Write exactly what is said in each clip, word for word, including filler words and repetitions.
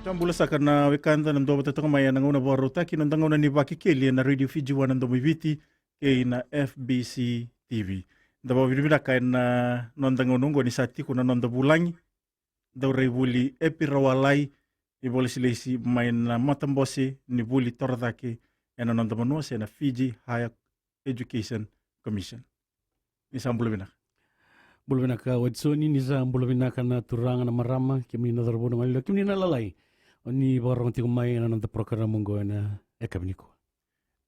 Sa bula saka na wekada na dua vata toka mai ena gauna vakarautaki, na noda gauna ni Vakekeli ena Radio Fiji One, na Domo i Viti, kei na F B C T V. Da vakavinavinaka ena noda gauna oqo ni sa tiko na noda vulagi, Dauraivuli Epi Rawalai, ivakalesilesi mai na matabose ni vuli torocake ena noda vanua, se na Fiji Higher Education Commission. Ni sa bula vinaka. Bula vinaka Watisoni, ni sa bula vinaka na turaga, na marama, kemuni na cauravou, na goneyalewa, kemuni na lalai, o ni vakarorogo tiko mai ena noda porokaramu oqo ena yakavi nikua.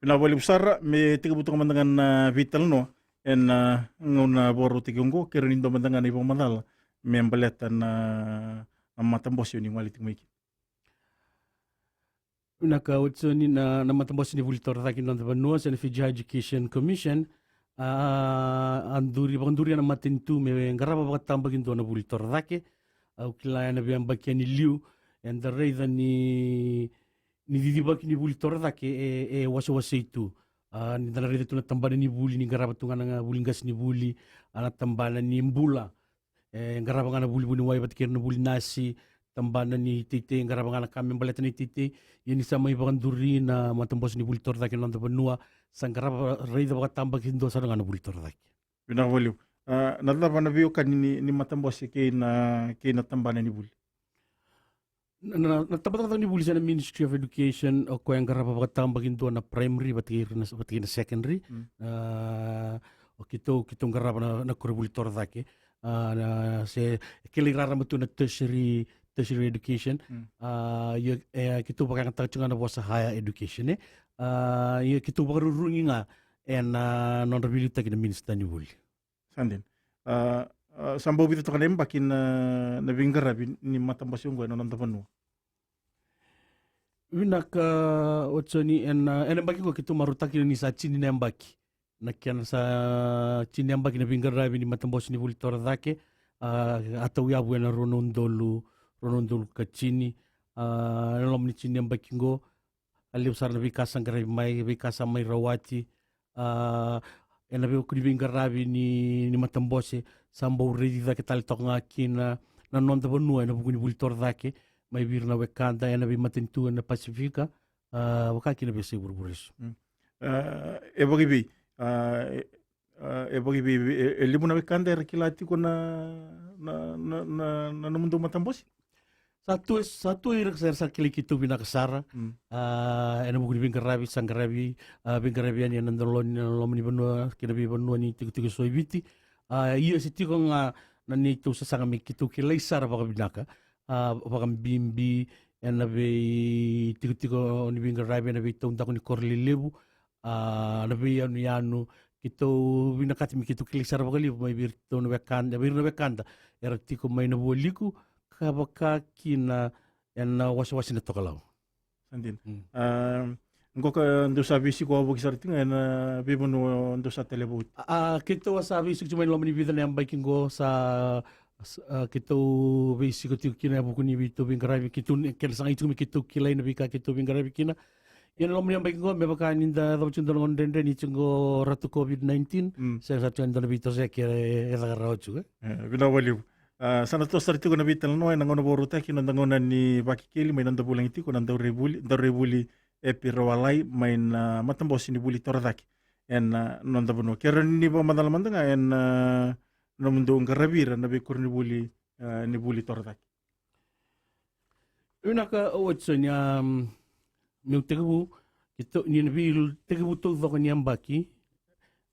Vinaka vakalevu sara. Me tekivu toka mada ga na veitalanoa ena gauna vakarautaki oqo, keirau ni dua mada ga na ivakamacala me baleta na, na matabose o ni gole tiko mai kina. Vinaka Watisoni, na, na matabose ni vuli torocake ni noda vanua, se na Fiji Higher Education Commission, a, a duri, vakaduria na matanitu me qarava vakatabakidua na vuli torocake. Au kila ena veiyabaki yani liu eda raica ni, ni cicivaki ni vuli torocake e, e wasewasei tu. A, ni da na raica tu na tabana ni vuli ni qarava tu ga na vuli qasenivuli, a, na tabana ni bula e qarava ga na vuli vuniwai vata kei ira na vuli nasi, tabana ni teitei e qarava ga na ka me baleta na iteitei. Ia ni sa mai vakaduri na matabose ni vuli torocake ena noda vanua, sa qarava, raica vakatabakidua sara ga na vuli torocake. Vinaka vakalevu. A, na cava na veiwekani ni, ni matabose kei na, kei na tabana ni vuli? Na, na, na tabacakacaka ni vuli se na Ministry of Education, o koya e qarava vakatabakidua na primary vata kei na, vata kei na secondary. Mm. A, o keitou, keitou qarava na, na koronivuli torocake. A, na, se kilai raraba tu na tertiary, tertiary education. Mm. A, ia, e, keitou vakayagataka tiko ga na vosa higher education, e. A, ia keitou vakarurugi ga ena nodra veiliutaki na minisita ni vuli. Sa dina. A, a, sa bau vica toka na yabaki na, na veiqaravi ni matabose oqo ena noda vanua? Vinaka Watisoni, ena, ena yabaki oqo keitou marautaka ni sa tini na yabaki. Na kena sa tini na yabaki na veiqaravi ni matabose ni vuli torocake, a, a tauyavu ena rua na udolu, rua na udolu ka tini, a, ena loma ni tini na yabaki oqo, a levu sara na veika sa qaravi mai, veika sa mai rawati, a, ena veivuku ni veiqaravi ni, ni matabose, sa bau raici cake tale toka ga kina na noda vanua ena vuku ni vuli torocake, mai vei ira na wekada ena veimatanitu ena Pasifika, a, vaka kina veiyasai vuravura eso. Mm. A, e vakaevei, a, e, a, e vakaevei, e, e levu na wekada era kila tiko na, na, na, na, na nomudou matabose? Sa tu, sa tu ira sa, sa kilai keitou vinaka sara. Mm. A, ena vuku ni veiqaravi sa qaravi, a, veiqaravi yani ena loma ni, loma ni vanua kei na veivanua ni tikotiko eso e Viti. A, ia se tiko ga na neitou sasaga me keitou kilai sara vakavinaka, a, vakabibi ena veitikotiko ni veiqaravi ena veitaudaku ni koro lelevu, a, na veiyanuyanu, keitou vinakata me keitou kilai sara vakalevu mai vei iratou na wekada, vei ira na wekada era tiko mai na vualiku, ka vaka kina ena wasewase na tokalau. Sa dina. Mm. A, qo ka dou sa veisiko wavoki sara tiko ga ena veivanua dou sa taleva oti? A, keitou a sa veisiko tiko mai na loma ni vica na yabaki qo sa, sa, a, keitou veisiko tiko kina e vuku ni veitou veiqaravi, keitou ni, kena sagai tiko me keitou kilai na veika keitou veiqaravi kina. Ia na loma ni yabaki qo, me vaka ni da yacova tiko dua na gauna dredre ni tiko ratu COVID nineteen, mm, sega sara tiko ni dua na veitosoyaki e, e caka rawa tiko, e? E, vinaka vakalevu. A, sa na toso sara tiko na veitalanoa ena gauna vakarautaki, na noda gauna ni Vakekeli, mai na noda vulagi tiko na Dauraivuli, Dauraivuli Epi Rawalai, mai na matabose ni vuli torocake ena noda vanua. Keirau ni vakamacala mada ga ena nomudou qaravi ira na veikoronivuli, a, ni vuli torocake. Vinaka Watisoni, a, meu tekivu, keitou, ni na veitekivu taucoko ni yabaki,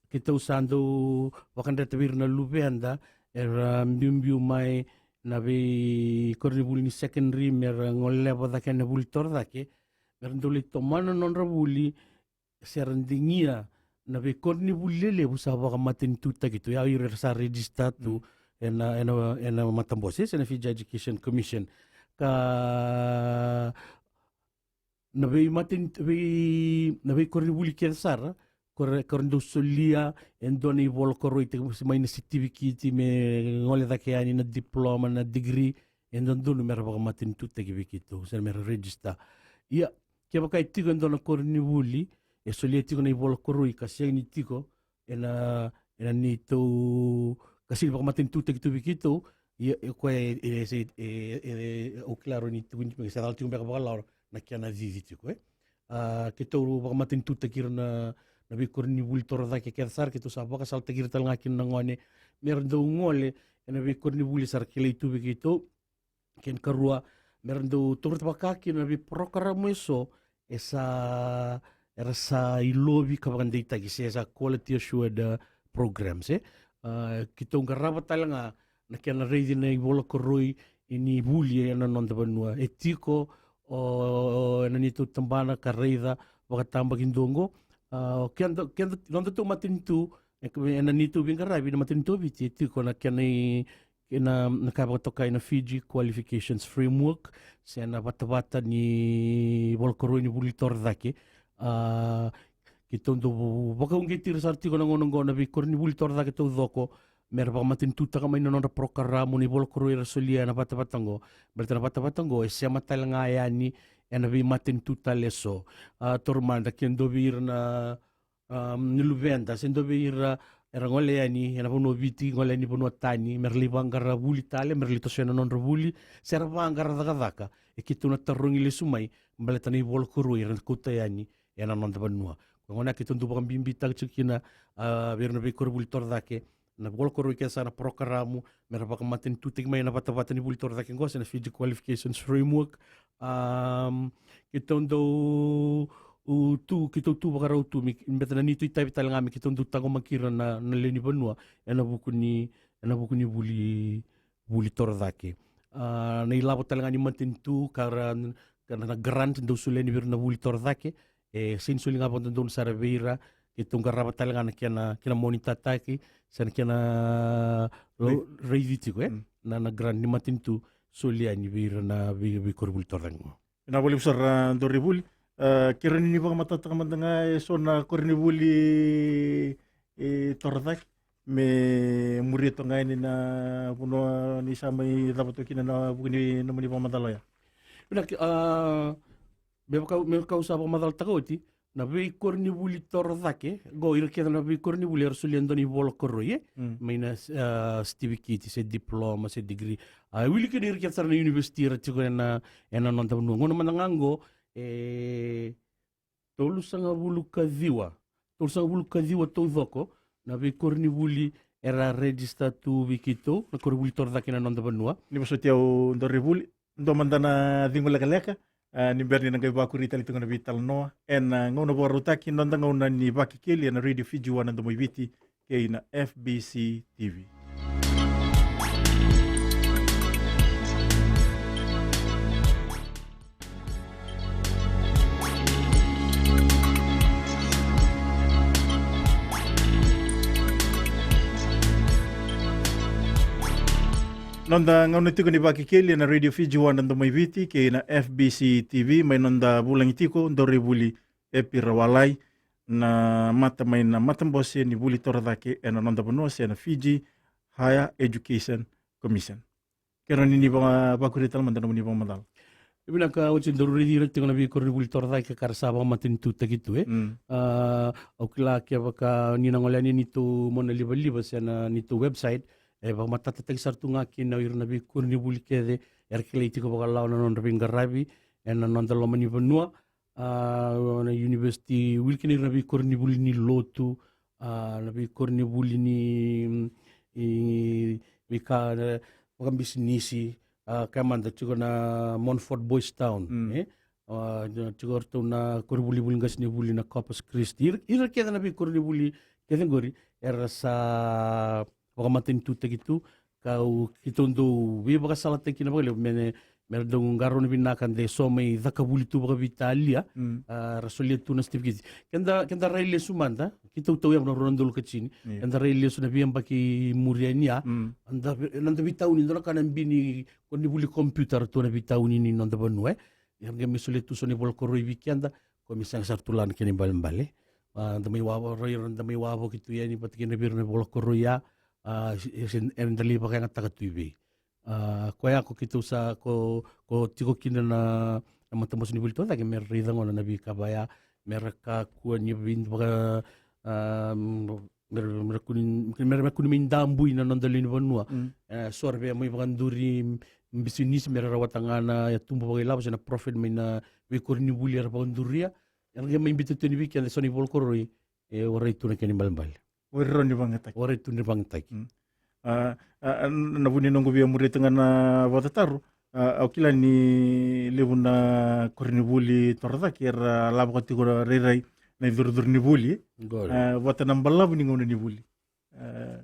keitou sa dau vakadreta vei ira na luveda era biubiu mai na veikoronivuli ni secondary, mera goleva cake ena vuli torocake, mera dau lai tomana na nodra vuli, se ra digia na veikoronivuli lelevu sa vakamatanitutaki tu, ia o ira era sa register tu, mm, ena, ena, ena matabose se na Fiji Education Commission. Ka na veimatani, vei, na veikoronivuli kece sara, ko ra, ko ra dau solia e dua na ivola koroi, tiko mai na sitivikiti me gole cake yani, na diploma, na degree, e dodonu mera vakamatanitutaki vei keitou se mera register. Ia, kevaka e tiko e dua na koronivuli e solia tiko na ivola koroi ka sega ni tiko ena, ena neitou, ka sega ni vakamatanitutaki tu vei keitou, Ia, e koya e, e, se, e, e, au kila rau ni tukuni tiko, se cala tiko beka vakalawa na kena cici tiko, e. A, keitou vakamatanitutaki ira na, na veikoronivuli torocake kece sara, keitou sa vakasalataki ira tale ga kina na gone, mera dau gole ena veikoronivuli sa ra kilai tu vei keitou. Kena karua, mera dau taura vaka kina na veiporokaramu eso, e sa, era sa ilovi ka vakadeitaki, se sa quality assured, uh, programs, e. A, keitou qarava tale ga na kena raici na ivolakoroi ni vuli ena noda vanua. E tiko, o, ena neitou tabana ka raica vakatabakidua oqo. A, o keda, keda, nodatou matanitu, e, ena neitou veiqaravi na matanitu o Viti, e tiko na kena i, kena, na ka e vakatokai na Fiji Qualifications Framework, se na vatavata ni volakoroi ni vuli torocake. A, keitou dau vakauqeti ira sara tiko na gauna oqo na veikoronivuli torocake taucoko, mera vakamatanitutaka mai na nodra porokaramu ni volakoroi era solia ena vatavata oqo. Baleta na vatavata oqo e sema tale ga yani ena veimatanitu tale eso. A, taura mada, ke dua vei ira na, a, ni luveda, se dua vei ira era gole yani ena vanua o Viti, gole yani vanua tani, mera lai vaqara vuli tale, mera lai tosoya na nodra vuli, se ra vaqara cakacaka, e keitou na tarogi lesu mai, baleta na ivolakoroi era na kauta yani ena noda vanua. Koya gona keitou dau vakabibitaka tiko kina, a, vei ira na veikoronivuli torocake, na volakoroi kece sara na porokaramu, mera vakamatanitutaki mai na vatavata ni vuli torocake oqo, se na Fiji Qualifications Framework. Am, keitou dau, u, tu, keitou tu vakarau tu, me, baleta na neitou itavi tale ga me keitou dau taqomaki ira na, na lewe ni vanua, ena vuku ni, ena vuku ni vuli, vuli torocake. A, na ilavo tale ga ni matanitu, ka ra, ka na grant dau solia yani vei ira na vuli torocake, e sega ni soli ga vakadodonu sara vei ira, keitou qarava tale ga na kena, kena monitataki, se na kena, ro-, raici tiko, e? Mm. Na, na grant ni matanitu, solia yani vei ira na vei, veikoronivuli torocake oqo. Vinaka vakalevu sara, a, Daureivuli. A, kerea ni vakamatataka mada ga eso na koronivuli, e, torocake, me muria toka ga yani na vanua ni sa mai cava toka kina na vuku ni nomuni vakamacala oya. Vinaka, a, me vaka, me vaka au sa vakamacalataka oti, na veikoronivuli torocake, qo ira kece na veikoronivuli era solia e dua na ivolakoroi, e? Mm. Mai na, a, sitivikiti, se diploma, se degree. A, wili kina ira kece sara na university era tiko ena, ena noda vanua. Gauna mada ga qo, e, tolusagavulu ka ciwa. Tolusagavulu ka ciwa taucoko na veikoronivuli era register tu vei keitou, na koronivuli torocake ena noda vanua. Ni vosoti au, Daureivuli, dua mada na cegu lekaleka, a, ni bera ni na qai vakuri tale tiko na veitalanoa ena, a, gauna vakarautaki, noda gauna ni Vakekeli ena Radio Fiji One na Domo i Viti kei na F B C T V. Noda gauna tiko ni Vakekeli ena Radio Fiji One na Domo i Viti kei na F B C T V, mai noda vulagi tiko Daureivuli Epi Rawalai, na mata mai na matabose ni vuli torocake ena noda vanua, se na Fiji Higher Education Commission. Kerea ni ni vaka, vakuri tale mada na nomuni vakamacala. Vinaka, oti daru raici ira tiko na veikoronivuli torocake ka ra sa vakamatanitutaki tu, e. Mm. A, au kila kevaka ni na gole yani neitou mona livaliva se na neitou website, e vakamatatataki sara tu ga kina o ira na veikoronivuli kece era kilai tiko vakalawa na nodra veiqaravi ena noda loma ni vanua. A, na university, wili kina ira na veikoronivuli ni lotu, a, na veikoronivuli ni, mm, i, veika, e, vakabisinisi, a, kaya mada tiko na Montfort Boys Town, mm, e? A, tiko ratou na koronivuli, vuli qasenivuli na Corpus Christi. Ira, ira kece na veikoronivuli kece qori era sa vakamatanitutaki tu, ka au, keitou dau veivakasalataki kina vakalevu me, me ra dau qarauna vinaka de so mai caka vuli tu vakaveitalia, mm, a, ra solia tu na sitivikiti. Keda, keda rai lesu mada, keitou tauyavu na rua na udolu ka tini, io, keda rai lesu na veiyabaki i muri yani ya, mm, da ve-, na da veitauni, dua na ka na bi ni koronivuli computer tu na veitauni ni noda vanua, e. Era qai mai solia tu so na ivolakoroi vei keda, ko me sega sara tu la na kena ibalebale. A, da mai wavoki, ira da mai wavoki tu yani vata kei na vei ira na ivolakoroi ya, a, e, e, era da lai vakayagataka tu i vei. A, koya ko keitou sa, ko, ko tiko kina na, na matabose ni vuli torocake, me ra raica gona na veika vaya, me ra kakua ni vei vaka, a, me ra, me ra kua ni, me ra, me ra kua ni mai dabui na noda lewe ni vanua. Mm. E, so era via mai vakaduri bisinisi me ra rawata ga na, e, tubu vakailavo se na profit mai na veikoronivuli era vakaduria. Era qai mai biuta tu yani vei keda e so na ivolakoroi, e, warai tu na kena ibalebale. Warai tu ni vagataki. Warai tu ni vagataki. Mm. A, a, a, na vu ni noqu via muria tiko ga na vakatataro, a, au kila ni levu na koronivuli torocake era lavaka tiko rairai na icurucuru ni vuli. Qori. A, vata na balavu ni gauna ni vuli. A,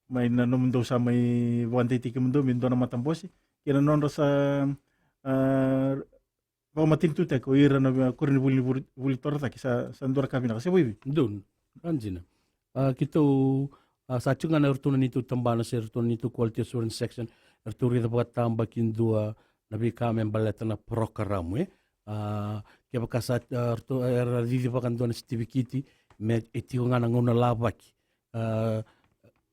mai na nomudou sa mai vakadeitaki kemudou me dua na matabose kei na nodra sa, a, vakamatanitutaki o ira na koronivuli ni vuli, vuli torocake, sa, sa dua na ka vinaka, se vaivi? Donu. A, dina. A, keitou, a, sa tiko ga na ratou na neitou tabana se ratou na neitou quality assurance section, ratou raica vakatabakidua na veika me baleta na porokaramu, e. A, kevaka sa, a, ratou, era cici vakadua na sitivikiti, me e tiko ga na gauna lavaki. A,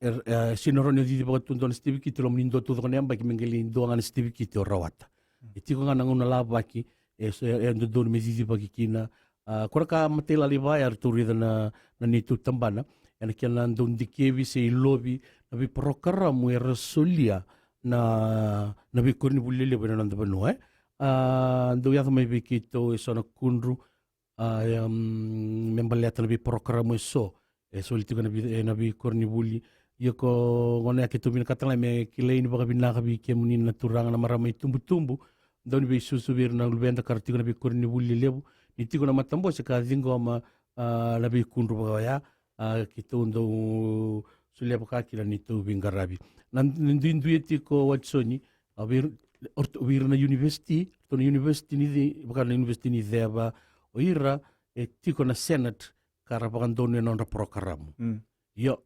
e, e, sega ni rawa ni o cicivaka tu dua na sitivikiti loma ni dua taucoko na yabaki me qai lai dua ga na sitivikiti o rawata. Mm. E tiko ga na gauna lavaki, e, so, e, e dodonu me cicivaki kina. A, ko na ka matailalai vaya eratou raica na, na neitou tabana, ena kena dau dikevi se ilovi na veiporokaramu era solia na, na veikoronivuli lelevu ena noda vanua, e. A, dau yaco mai vei keitou e so na kudru, a, em, me baleta na veiporokaramu e so e soli tiko ena vei, ena veikoronivuli. Ia ko gona ya keitou vinakata ga me kilai ni vakavinaka vei kemuni na turaga na marama itubutubu, dau ni veisusu vei ira na luveda ka ra tiko ena veikoronivuli lelevu, ni tiko na matabose ka ciqoma, a, na veikudru vaka oya, a, keitou dau solia vaka kina na neitou veiqaravi. Na, na duidui e tiko, Watisoni, a, vei ira, o ratou, vei ira na university, ratou na university ni ci-, vaka na university ni ceva, o ira e tiko na senate ka ra vakadonuya na nodra porokaramu. Mm. Io,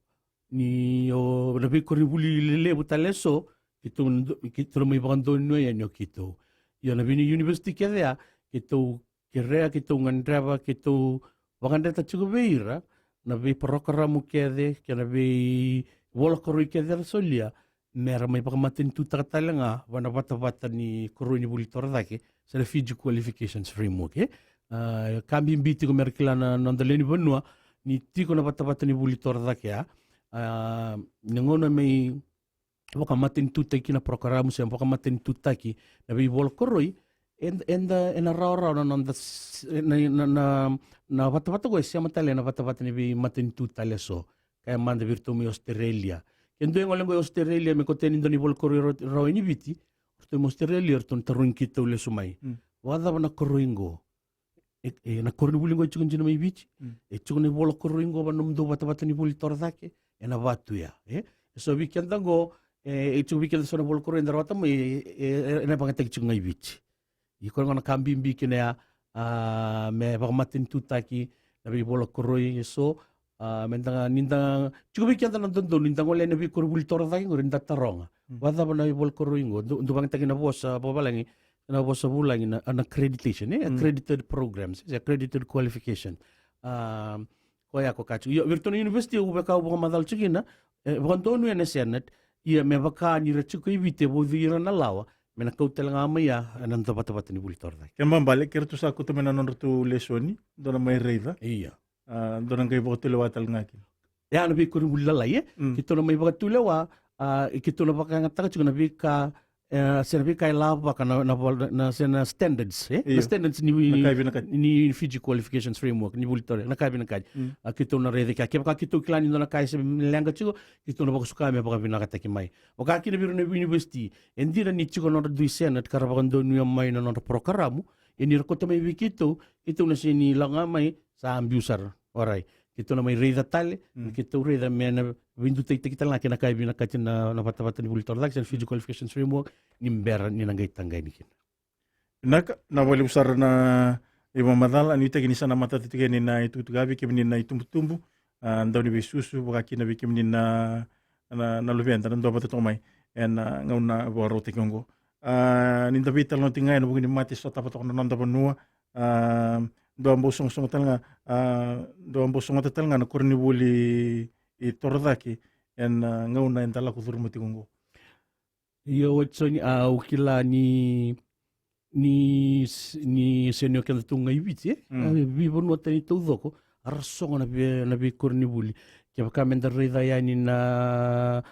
ni o na veikoronivuli lelevu tale e so, keitou na do-, keitou na mai vakadonuya yani o keitou. Io, na vei university kece ya, keitou kerea, keitou gadreva, keitou vakadreta tiko vei ira na veiporokaramu kece kei na veivola koroi kece era solia, me ra mai vakamatanitutaka tale ga vua na vatavata ni koroi ni vuli torocake, se na Fiji Qualifications Framework, e. A, ka bibi tiko me ra kila na, na noda lewe ni vanua ni tiko na vatavata ni vuli torocake, a, a, na gauna mai vakamatanitutaki kina na porokaramu se vakamatanitutaki na veivola koroi, eda, eda, ena rawarawa na noda s-, na, na, na, na vatavata qo e sema tale ena vatavata ni veimatanitu tale e so. Kaya mada vei iratou mai Australia. Ke dua e gole qo i Australia me kauta yani e dua na ivola koroi rawa, rawa yani i Viti, o ratou mai Australia, o ratou na tarogi keitou lesu mai. Mm. Vakacava na koroi qo? E, e, na koronivuli qo e tiko dina mai Viti. Mm. E tiko na ivola koroi qo vua na nomudou vatavata ni vuli torocake? Ena vatu ya, e? E so vei keda qo, e, e tiko vei keda so na ivola koroi eda rawata mai, e, e, e, ena vagataki tiko ga i Viti. Ia ko na ka bibi kina ya, a, me vakamatanitutaki na veivola koroi e so, a, me da, ni da, tiko vei keda na dodonu, ni da gole ena veikoronivuli torocake qori, ni da taroga. Mm. Vakacava na ivola koroi qo, dou, dou vagataki na vosa vakavalagi, na vosa vulagi na, na accreditation, e? Mm. Accredited programs, se accredited qualification. A, koya ko ka tiko. Io, vei iratou na university, au vaka au vakamacala tiko kina, e, vakadonuya na senate, ia me vaka ni ra tiko i Viti, e vauci ira na lawa, me na kau tale ga mai ya ena noda vatavata ni vuli torocake. Kena ibalebale, ke ratou sa kauta mai na nodratou lesoni, dou na mai raica. Ia. A, dou na qai vakatulewa tale ga kina. Ya na veikoronivuli lalai, e? Mm. Keitou na mai vakatulewa, a, e keitou na vakayagataka tiko na veika, e, se na veika e lavaka na, na, na, na, se na standards, e? Io. Na standards ni, na ka e vinakati, ni Fiji Qualifications Framework, ni vuli torocake, na ka e vinakati. Mm. A, keitou na raica kina. Kevaka keitou kila ni dua na ka e se leqa tiko, keitou na vakasuka me vakavinakataki mai. Vaka kina vei ira na university, e dina ni tiko na nodra dui senate ka ra vakadonuya mai na nodra porokaramu, ia ni ra kauta mai vei keitou, keitou na sega ni lako ga mai, sa biu sara. Orait. Keitou na mai raica tale, mm, keitou raica me na veidutaitaki tale ga kei na ka e vinakati na, na vatavata ni vuli torocake, se na Fiji Qualifications Framework, ni bera ni na qai taqai yani kina. Vinaka, na vakalevu sara na ivakamacala, nuitaki ni sa na matata tiko yani na itukutuku vei kemuni na itubutubu, a, dau ni veisusu, vaka kina vei kemuni na, na, na luveda, na duavata toka mai ena gauna vakarautaki oqo. A, ni da veitalanoa tiko ga ena vuku ni mate e sotava toka na noda vanua, a, dua bau sogosogo tale ga, a, dua bau sogota tale ga na koronivuli torocake ena, a, gauna eda lako curuma tiko oqo. Io, Watisoni, a, au kila ni, ni s-, ni sega ni o keda tu ga i Viti, e? Mm. A, veivanua tani taucoko, a ra sogo na vei, na veikoronivuli. Kevaka me da raica yani na,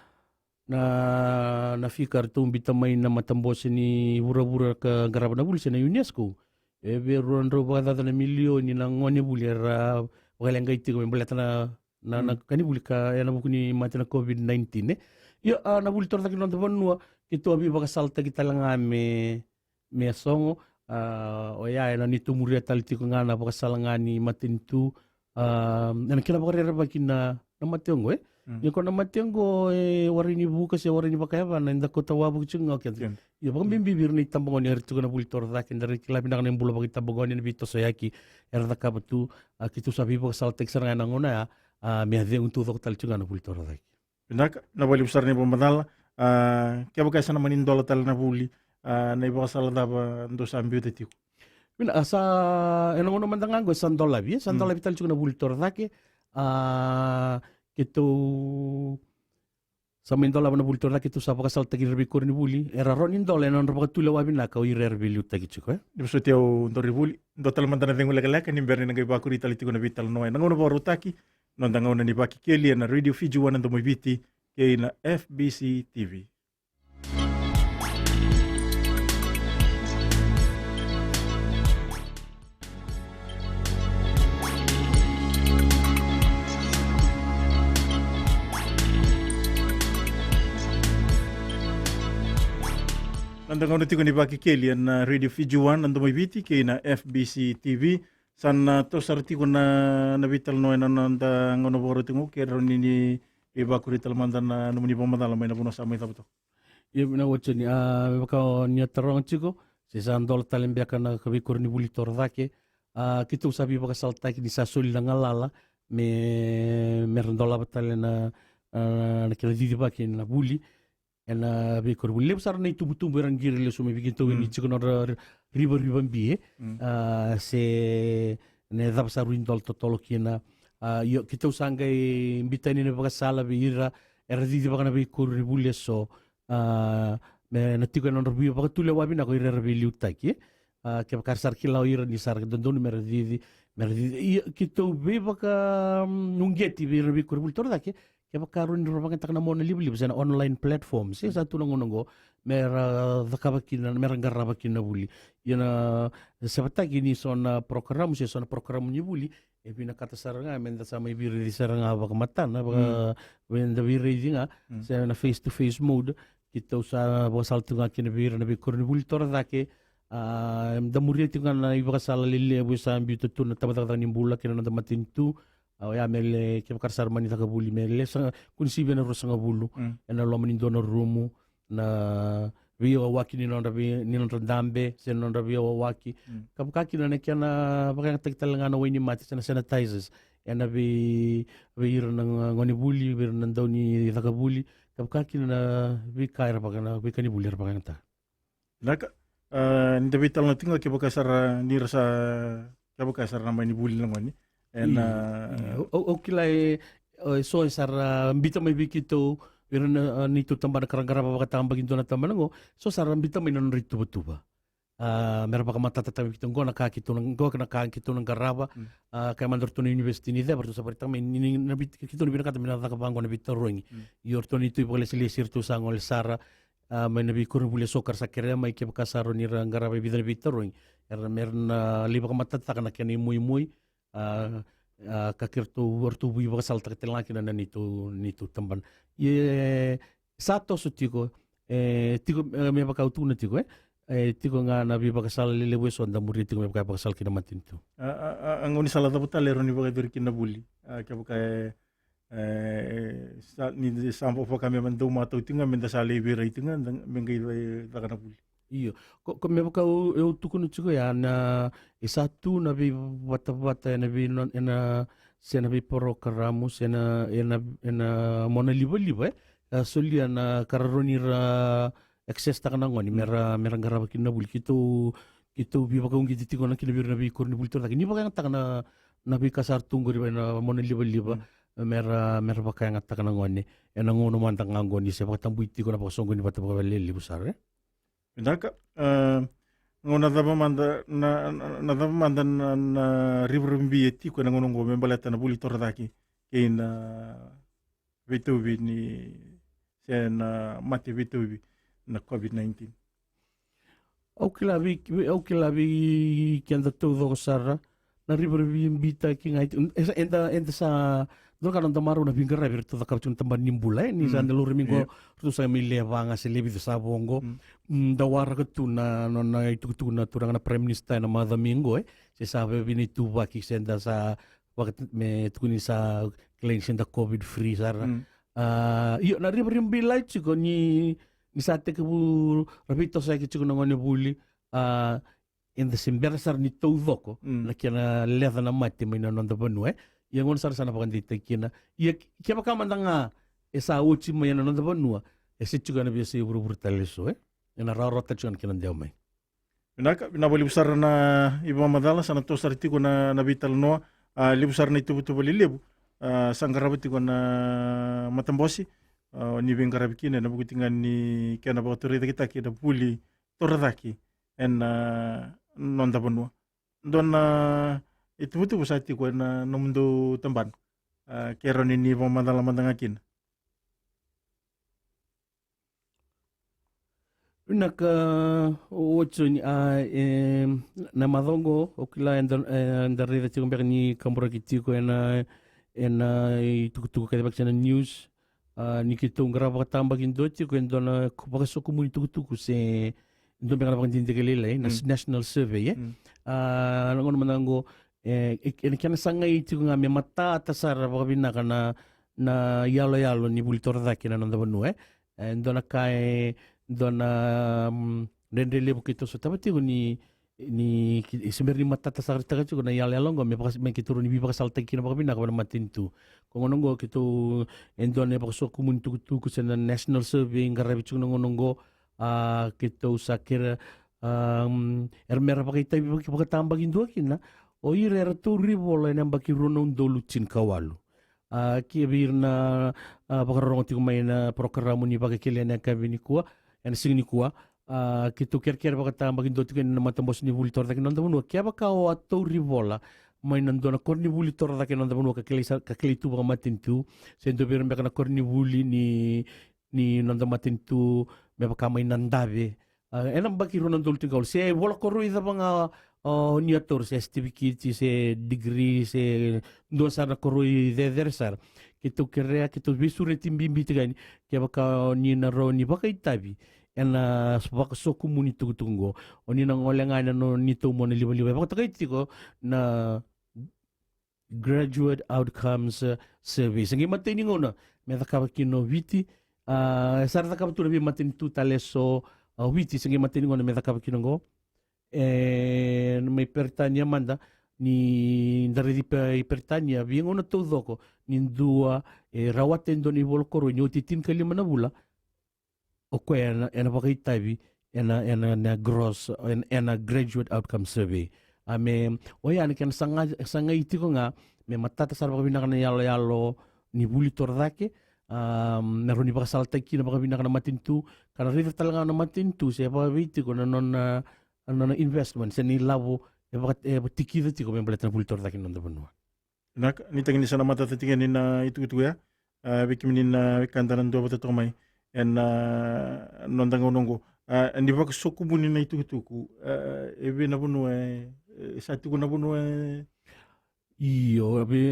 na, na fika eratou biuta mai na matabose ni vuravura ka qarava na vuli se na UNESCO. E vei rua na drau vakacaca na milioni na gone vuli era vakaleqai tiko me baleta na, na, na, mm, ka ni vuli ka ena vuku ni mate na COVID nineteen, e. Io, a, na vuli torocake ni noda vanua, keitou a veivakasalataki tale ga me, me sogo, a, oya ena neitou muria tale tiko ga na vakasala ga ni matanitu, a, ena kena vakarerevaki na, na mate oqo, e? Mm. Ia ko na mate oqo, e warai ni vuka se warai ni vakayavana, eda kauta wavoki tiko ga o keda. Keda. Ia vakabibi vei ira na itabagone era tiko na vuli torocake, da rai kila vinaka na ibula vakaitabagone, na veitosoyaki era cakava tu, a, keitou sa veivakasalataki sara ga ena gauna ya, a, me a cegu taucoko tale tiko ga na vuli torocake. Vinaka, na vakalevu sara na ivakamacala, a, kevaka e sa na mani dola tale na vuli, a, na ivakasala cava dou sa biuta tiko? Vina, a, sa, ena gauna mada ga oqo e sa dolavi, e sa, mm, dolavi tale tiko na vuli torocake, a, keitou sa mai dolava na vuli torocake, keitou sa vakasalataki ira veikoronivuli, era rawa ni dola ena nodra vakatulewa vinaka o ira era veiliutaki tiko, e? Ni vosoti au dau rai vuli, dua tale mada na cegu lekaleka, ni bera ni na qai vakuri tale tiko na veitalanoa ena gauna vakarautaki, noda gauna ni Vakekeli ena Radio Fiji One na Domo i Viti, kei na F B C T V. Noda gauna tiko ni Vakekeli ena Radio Fiji One na Domo i Viti kei na F B C T V. Sa na toso sara tiko na, na veitalanoa ena noda gauna vakarau tiko, ke rawa ni ni veivakuri tale mada na nomuni vakamacala mai na vanua sa mai cava toka. Ia vinaka Joni, a, me vaka o ni a taroga tiko, se sa dola tale beka na ka veikoronivuli torocake, a, keitou sa veivakasalataki ni sa soli na galala me, me ra dolava tale na, a, na kena cicivaki na vuli ena veikoronivuli. Levu sara na itubutubu era qiri lesu mai vei keitou, mm, ni tiko na nodra ri-, rivarivabi, e. Mm. A, se na cava sa rui dola totolo kina. A, io, keitou sa qai biuta yani na vakasala vei ira era cicivaka na veikoronivuli eso. A, me na tiko ena nodra veivakatulewa vinaka o ira era veiliutaki, e. A, kevaka era sa ra kila o ira ni sa ra dodonu me ra cici, me ra cici. Ia, keitou veivaka, mm, uqeti vei ira na veikoronivuli torocake, kevaka rawa ni ra vakayagataka na mona livaliva se na online platform, se sa tu na gauna oqo, me ra cakava kina, me ra qarava kina na vuli. Ia na, sevataki ni so na porokaramu, se so na porokaramu ni vuli, e vinakata sara ga me da sa mai veiraici sara ga vakamatana, vaka, mm, me da veiraici ga, mm, se na face to face mode, keitou sa vakasala tu ga kina vei ira na veikoronivuli torocake, a, da muria tiko ga na ivakasala lelevu e sa biuta tu na tabacakacaka ni bula kei na noda matanitu, a, oya me le, kevaka ra sa ra mani caka vuli me lesu sara, kua ni sivia na ruasagavulu, mm, ena loma ni dua na rumu, na veiyawaki ni nodra vei, ni nodra dabe, se na nodra veiyawaki. Mm. Ka vaka kina na kena vakayagataki tale ga na wainimate, se na sanitizers, ena vei, vei ira na gonevuli, vei ira na dau ni caka vuli, ka vaka kina na veika era vaka, na veika ni vuli era vakayagataka. Vinaka, a, ni da veitalanoa tiko ga kevaka sara ni ra sa, kevaka sara na mai ni vuli na gone. Ena, io, io. Au, au, au kila e, e so e sa ra biuta mai vei keitou, vei ira na, a, neitou tabana ka ra qarava vakatabakidua na tabana oqo, so sa ra biuta mai na nodra ituvatuva. A, me ra vakamatatataka vei keitou, oqo na ka keitou na, oqo na ka keitou na qarava, mm, a, kaya mada o ratou na university ni ceva, ratou sa vakaraitaka mai ni, ni, na vei, keitou na vinakata me na caka vaqo na veitarogi. Mm. Io, o ratou neitou ivakalesilesi, ratou sa gole sara, a, mai na veikoronivuli eso ka ra sa kerea mai kevaka sa rawa ni ra qarava e vica na veitarogi. Era me ra na lai vakamatatataka na kena imoimoi, a, a, ka keiratou, ratou veivakasalataka tale ga kina na neitou, neitou tabana. Ia, sa toso tiko, e, tiko, e, me vaka au tukuna tiko, e. E, tiko ga na veivakasala lelevu eso da muria tiko me vaka e vakasala kina matanitu. A, a, a, a gaunisala cava tale e rawa ni vakayacori kina na vuli? A, kevaka e, e, sa, ni sa vaka me dau matau tiko ga me da sa lai veirai tiko ga, da, me qai caka na vuli. Io, ko, ko me vaka au, au tukuna tiko ya na, e sa tu na veivatavata ena vei, ena, se na veiporokaramu, se na, ena, ena mona livaliva, e. A, solia na ka ra rawa ni ra access taka na gone, mm, me ra, me ra qarava kina na vuli. Keitou, keitou veivakauqeti tiko ga kina vei ira na veikoronivuli torocake ni vakayagataka na, na veika sa ra tu qori ena mona livaliva, mm, me ra, me ra vakayagataka na gone. Ena gauna mada ga oqo ni se vakatabui tiko na vakasoqoni vata vakalelevu sara, e? Vinaka, e, gauna cava mada na, na, na cava mada na, na rivarivabi e tiko ena gauna oqo me baleta na vuli torocake kei na veitauvi ni, se na mate veitauvi na COVID nineteen. Au kila vei, vei, au kila vei keda taucoko sara, na rivarivabitaki ga, e, eda, eda sa, dua na ka na noda marau na veiqaravi eratou cakava tiko na tabana ni bula, e, ni sa, mm, da laurai mai qo, io, ratou sa mai lewe va ga se lewe vica sa vo qo. Mm. Mm, da waraka tu na, na, na itukutuku na turaga na Prime Minister ena macawa mai qo, e, se sa via vakaitavi, se da sa vaka, me tukuni sa kilai ni se da COVID free sara. Mm. A, io, na rivarivabitaki tiko ni, ni sa tekivu ra veitosoyaki tiko na gonevuli, a, eda se bera sara ni taucoko, mm, na kena leca na mate mai na noda vanua, e. Ia gauna sara sa na vakadeitaki kina. Ia ke-, kevaka mada ga e sa oti mai ena noda vanua, e se tiko ena veiyasai vuravura tale eso, e. Ena rawarawa tale tiko na kena dewa mai. Vinaka, vinaka vakalevu sara na ivakamacala, sa na toso sara tiko na, na veitalanoa, a, levu sara na ituvatuva lelevu, a, sa qarava tiko na matabose, a, ni veiqaravi kina, ena vuku tiko ga ni kena vakatorocaketaki na vuli torocake ena, a, noda vanua. Dua na ituvatuva sa tiko ena nomudou tabana, a, ke rawa ni ni vakamacala mada ga kina. Vinaka, o, o Joni, a, e, na macawa qo, au kila eda, e, da raica tiko beka ni kaburaki tiko ena, ena itukutuku kece vaka se na news, a, ni keitou qarava vakatabakidua tiko e dua na ku-, vakasokumuni tukutuku se dua beka na vakadidike lailai, na, mm, s-, national survey, e. Mm. A, na gauna mada qo, e, e, e na kena sagai tiko ga me matata sara vakavinaka na, na iyaloyalo ni vuli torocake na noda vanua, e. E dua na ka, e dua na, mm, dredre levu keitou sotava tiko ni, ni ki-, e se bera ni matata sara tiko na iyaloyalo qo me vaka-, me keitou rawa ni veivakasalataki kina vakavinaka vei na matanitu. Ko gauna qo keitou, e dua na vakasokumuni tukutuku se na national survey qaravi tiko na gauna qo, a, keitou sa kere, a, mm, era mera vakaitavi vaka-, vakatabakidua kina o ira era tauri vola ena yabaki rua na udolu tinikawalu. A, ki vei ira na, a, vakarorogo tiko mai na porokaramu ni Vakekeli ena yakavi nikua, ena siga nikua, a, keitou kerekere vakatabakidua tiko ena matabose ni vuli torocake ena noda vanua. Kevaka o a tauri vola mai na dua na koronivuli torocake ena noda vanua ka kilai sa-, ka kilai tu vakamatanitu, se dua vei ira beka na koronivuli ni, ni noda matanitu, me vaka mai Nadave, a, ena yabaki rua na udolu tinikawalu, se vola koroi cava ga, a, o ni a taura, se certificate, se degree, se dua sara na koroi cecere sara. Keitou kerea, keitou veisureti bibi tiko yani, kevaka o ni na rawa ni vakaitavi ena vakasokumuni tukutuku qo, o ni na gole ga ena no-, neitou monalivaliva e vakatokai tiko na Graduate Outcomes, eh, Survey. Se qai matai ni gauna me cakava kina o Viti, a, sa ra cakava tu na veimatanitu tale eso, a, o Viti, se qai matai ni gauna me cakava kina qo. E, mai Peritania mada, ni da raici Pe-, i Peritania, veigauna taucoko, ni dua e rawata e dua na ivola koroi ni oti e tinikalima na vula, o koya ena, ena vakaitavi ena, ena, ena gross, ena, ena Graduate Outcome Survey. A, me, oya na kena saga, sagai tiko ga me matata sara vakavinaka na iyaloyalo ni vuli torocake, a, me rawa ni vakasalataki kina vakavinaka na matanitu, ka na raica tale ga na matanitu se vakavei tiko na nona, na nona investment, se na ilavo e vaka, e tikica tiko me baleta na vuli torocake ni noda vanua. Vinaka, ni tagi ni sa na matata tiko yani na itukutuku ya, a, vei kemuni na wekada na duavata toka mai ena, a, noda gauna oqo. A, ni vakasokumuni na itukutuku, a, e vei na vanua e, e sa tiko na vanua e? Io, e vei,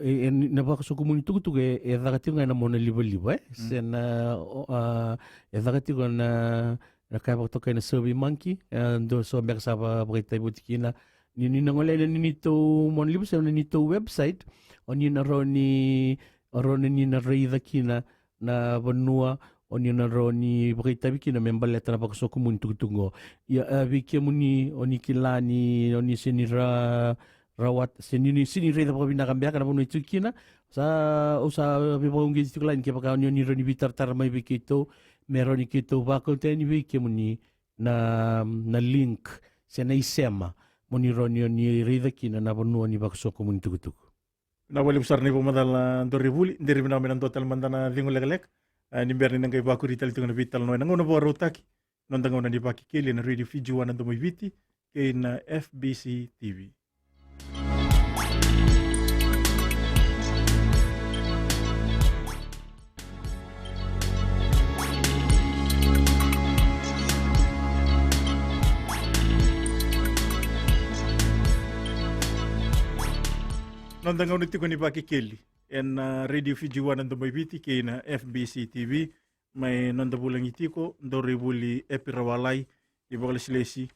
e, e, na vakasokumuni tukutuku e, e caka tiko ga ena monalivaliva, e? Mm. Se na, o, a, e caka tiko na, na ka e vakatokai na Survey Monkey, e, dua so beka sa va-, vakaitavi oti kina. Ni, ni na gole ena neitou monalivaliva se na neitou website, o ni na rawa ni, o rawa ni na raica kina na vanua o ni na rawa ni vakaitavi kina me baleta na vakasokumuni tukutuku qo. Ia, e, vei kemuni o ni kila ni, o ni sega ni ra-, rawata, se ni, ni sega ni raica vakavinaka beka na vanua e tiko kina, sa, au sa veivakauqeti tiko yani kevaka o ni, o ni rawa ni veitaratara mai vei keitou, me rawa ni keitou vakauta yani vei kemuni na, na link se na isema mo ni rawa ni, o ni raica kina na vanua ni vakasokumuni tukutuku. Vinaka vakalevu sara na ivakamacala, a, Doreivuli. Dere vinaka me na dua tale mada na cegu lekaleka, a, ni bera ni na qai vakuri tale tiko na veitalanoa ena gauna vakarautaki, noda gauna ni Vakekeli ena Radio Fiji One na Domo i Viti kei na F B C T V. Noda gauna tiko ni Vakekeli ena Radio Fiji One na Domoiviti kei na F B C T V. Mai noda vulagi tiko Dauraivuli Epi Rawalai, ni vakalesilesi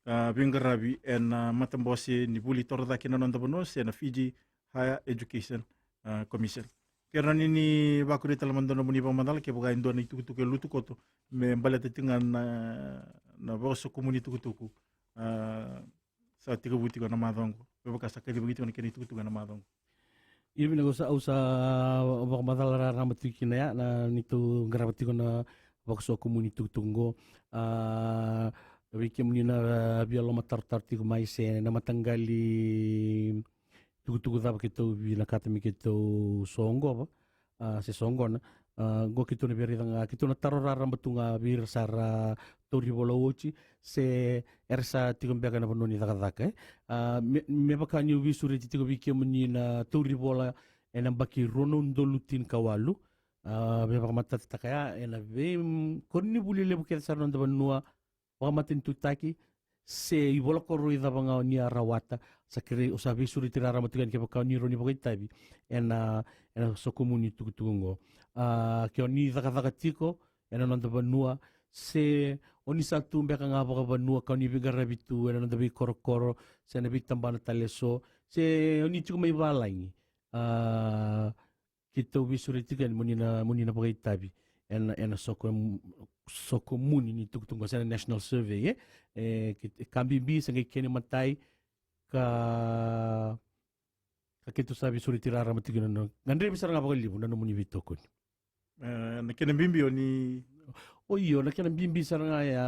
ka veiqaravi ena matabose ni vuli torocake na noda vanua se na Fiji Higher Education, a, Commission. Ke rawa ni ni vakuria tale mada na nomuni vakamacala kevaka e dua na itukutuku e lutu koto me baleta tiko ga na, na vakasokumuni tukutuku, a, sa tekivu tiko na macawa oqo, me vaka sa kacivaki tiko na kena itukutuku ena macawa oqo. Ia vinaka, au sa, au sa vakamacala raraba tiko kina ya na neitou qarava tiko na vakasokumuni tukutuku oqo. A, vei kemuni na via lomatarotaro tiko mai se na mataqali tukutuku cava keitou vinakata me keitou soqova, a, se soqona. A, qo keitou na via raica ga, keitou na taro raraba tu ga vei ira sa ra tauri vola oti se era sa tiko beka ena vanua ni cakacaka, e. A, me, me vaka niu veisureti tiko vei kemuni na tauri vola ena yabaki rua na udolu tinikawalu. A, me vakamatatataka ya ena vei, mm, koronivuli levu kece sara ena noda vanua, vakamatanitutaki se ivolakoroi cava ga o ni a rawata, sa kerei, o sa veisureti raraba tiko yani kevaka o ni rawa ni vakaitavi ena, ena sokomuni tukutuku oqo. A, ke o ni cakacaka tiko ena noda vanua, se o ni sa tu beka ga vakavanua ka o ni veiqaravi tu ena noda veikorokoro se na veitabana tale eso, se o ni tiko mai valagi. A, keitou veisureti tiko yani mo ni na, mo ni na vakaitavi ena, ena soko, sokomuni ni tukutuku se na national survey, e. E, ke, e ka bibi, se qai kena imatai, ka, ka keitou sa veisureti raraba tiko na, na, gadrevi sara ga vakalevu na nomuni veitokoni. E, na kena bibi o ni, o io, na kena bibi sara ga ya,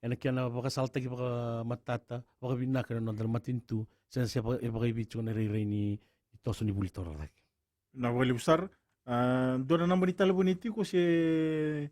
ena kena vakasalataki vakamatata, vakavinaka na noda matanitu, se na se vaka, e vakaivei tiko na rairai ni, ni toso ni vuli torocake. Na vakalevu sara. A, dua na naba ni talevoni tiko se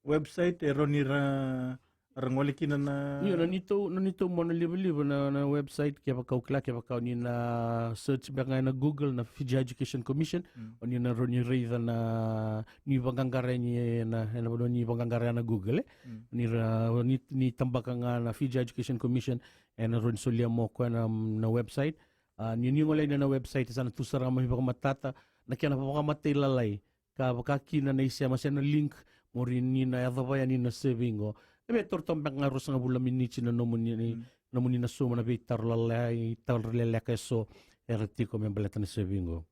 website e rawa ni ra, ra gole kina na. Io, na neitou, na neitou mona livaliva na, na website, kevaka o kila, kevaka o ni na search beka ga ena Google na Fiji Education Commission, mm, o ni na rawa ni raica na, ni vaqaqara yani ena, ena vanua ni vaqaqara ena Google, e. Mm. Ni ra, ni, ni tabaka ga na Fiji Education Commission, ena rawa ni solia mo koya na, na website. A, ni, ni gole yani ena website, sa na tu sara ga mai vakamatata na kena vakamatailalai, ka vaka kina na isema se na link mo rawa ni na yacova yani na survey qo. E via toro toka beka ga ruasagavulu na miniti na nomuni, mm, nomuni na sauma na veitaro lalai, taro leleka eso era tiko me baleta na survey qo.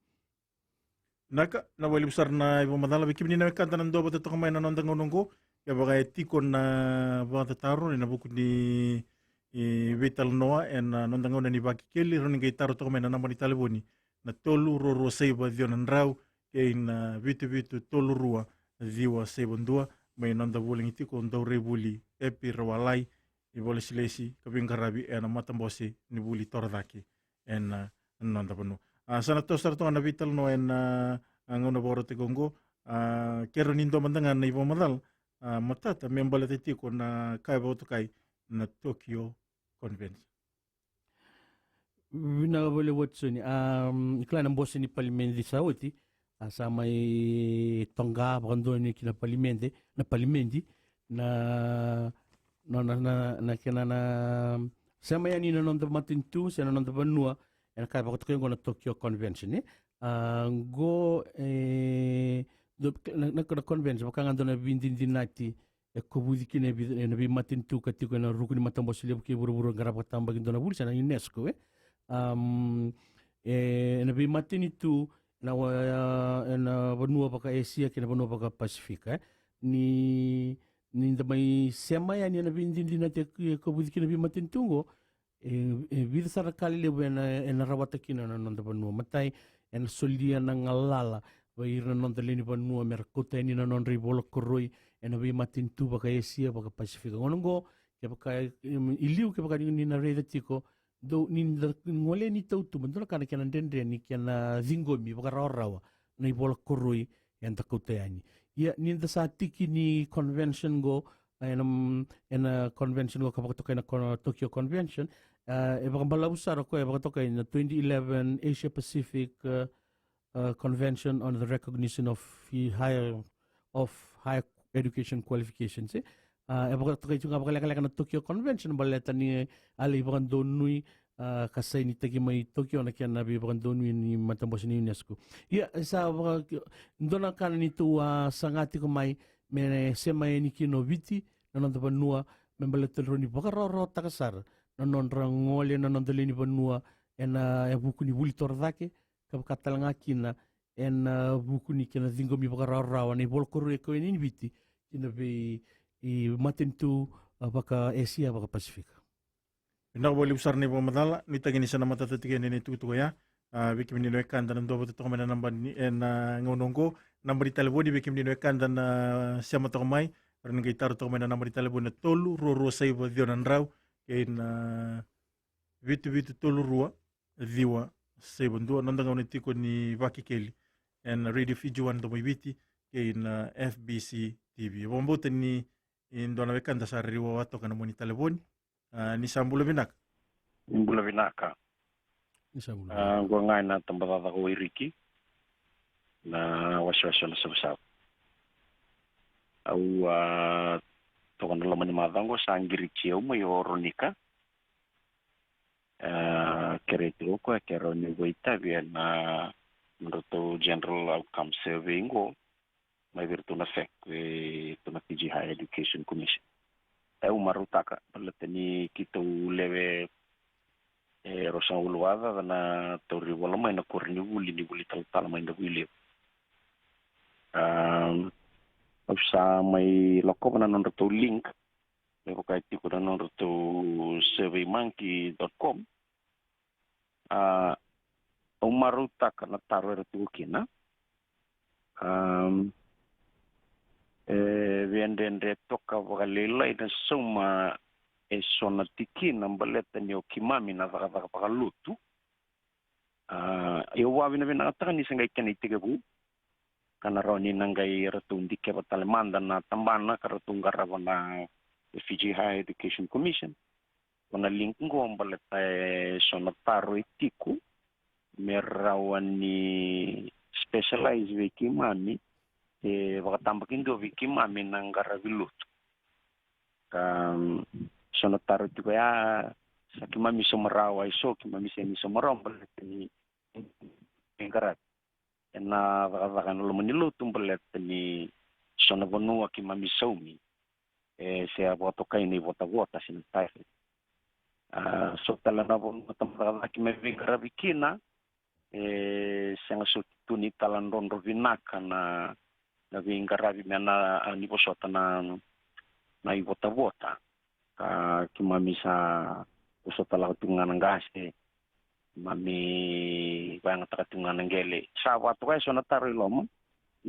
Vinaka, na vakalevu sara na ivakamacala. Vei kemuni na wekada na duavata toka mai ena noda gauna oqo, kevaka e tiko na vakatataro ena vuku ni, e, veitalanoa ena noda gauna ni Vakekeli, rawa ni qai taro toka mai na naba ni talevoni na tolu rua rua saiva ciwa na drau kei na vitu vitu tolu rua ciwa saiva dua, mai noda vulagi tiko Dauraivuli Epi Rawalai, ni vakalesilesi ka veiqaravi ena matabose ni vuli torocake ena, e, noda vanua. A, sa na toso sara toka na veitalanoa ena, a, gauna vakarautaki oqo. A, ke rawa ni dua mada ga na ivakamacala, a, matata me baleta tiko na ka e vakatokai na Tokyo Convention. Vinaka vakalevu Watson. A, kila na bose ni palimedi sa oti, a, sa mai toqa vakadua ni ki na palimedi, na palimedi, na, na, na, na, na kena na sema yani na noda matanitu se na noda vanua ena ka e vakatokai oqo na Tokyo Convention, e. A, oqo, e, dua na, na, na convention vaka ga dua na veidinadinati e kovuci kina e vei, ena veimatanitu ka tiko ena ruku ni matabose levu kei vuravura, qara vakatabaki dua na vuli se na UNESCO, e. Am, e, ena veimatanitu ena wa, ena vanua vaka Esia kei na vanua vaka Pasifika, e. Ni, ni da mai sema yani ena veidinadinati e, e kovuci kina veimatanitu oqo, e, e vica sara na ka lelevu ena, ena rawata kina na noda vanua. Matai, ena solia na galala vei ira na noda lewe ni vanua me ra kauta yani na nodra ivola koroi ena veimatanitu vaka Esia, vaka Pasifika. Gauna oqo, kevaka, em, i liu, kevaka ni, ni na raica tiko, dou, ni da gole ni tautuba, dua na ka na kena dredre ni kena ciqomi vakarawarawa na ivola koroi eda kauta yani. Ia, ni da sa tiki ni convention qo, ena, ena convention qo ka vakatokai na Con-, Tokyo Convention, a, e vakabalavu sara o koya e vakatokai na twenty eleven Asia Pacific, a, a, Convention on the Recognition of Hi-, Higher, of Higher Education Qualifications, e. A, e vakatokai tu ga vakalekaleka na Tokyo Convention baleta ni a lai vakadonui a, ka sainitaki mai Tokyo na kena veivakadonui ni matabose ni UNESCO. Ia, e sa vaka, dua na ka na neitou a saga tiko mai, me sema yani kina o Viti, na noda vanua, me baleta ni rawa ni vakarawarawataka sara na nodra gole na noda lewe ni vanua, ena, e vuku ni vuli torocake, ka vaka tale ga kina, ena, a, vuku ni kena ciqomi vakarawarawa na ivola koroi e kau yani i Viti, kina vei, i matanitu, a, vaka Esia, vaka Pasifika. Vinaka vakalevu sara na ivakamacala, nuitaki ni sa na matata tiko yani na itukutuku oya. A, vei kemuni na wekada na duavata toka mai na naba ni, ena gauna oqo, naba ni talevoni, vei kemuni na wekada na sema toka mai, rawa ni qai taro toka mai na naba ni talevoni na tolu rua rua saiva ciwa na drau, kei na vitu vitu tolu rua ciwa saiva dua, noda gauna tiko ni Vakekeli, ena Radio Fiji One Domo i Viti, kei na F B C T V. Vakabauta ni, e, dua na wekada sa ririwa toka na nomuni talevoni. A, ni sa bula vinaka. Ni bula vinaka. Ni sa bula. A, qo ga ena tabacakacaka o Iriki, na wasewase o Nasavusavu. Au, a, toka na loma ni macawa qo sa qiriti au mai o Ronika. A, kerei tiko o koya ke rawa ni vakaitavi ena nodratou general outcome survey qo, mai vei iratou na FHEC, vei iratou na Fiji Higher Education Commission. Au marautaka, baleta ni keitou lewe, e, ruasagavulu vakacaca na tauri vola mai na koronivuli ni vuli talatala mai Davuilevu. A, au sa mai lakova na nodratou link, me vaka e tiko na nodratou surveymonkey dot com. A, au marautaka na taro era tiko kina. Am, e, veidredre toka vakalailai na sauma eso na tikina baleta ni o keimami na cakacaka vakalotu. A, au vakavinavinakataka ni se qai kena itekivu, ka na rawa ni na qai ratou dikeva tale mada na tabana ka ratou qarava na Fiji Higher Education Commission. Ko na link qo baleta eso na taro e tiko me rawa ni specialize vei keimami, e vakatabakidua vei keimami na qaravi lotu. Ka, mm, so na taro tiko ya, sa keimami sauma rawa, e so keimami sega ni sauma rawa baleta ni, ni qaravi ena cakacaka ena loma ni lotu baleta ni so na vanua keimami saumi, e se a vakatokai na ivotavota se na taifa. A, so tale na vanua tabacakacaka keimami veiqaravi kina, e sega soti tu ni taladrodro vinaka na, na veiqaravi me na, a, ni vosota na, na ivotavota. Ka keimami sa vosota lako tiko ga na qase, keimami vakayagataka tiko ga na qele. Sa vakatoka e so na taro i loma.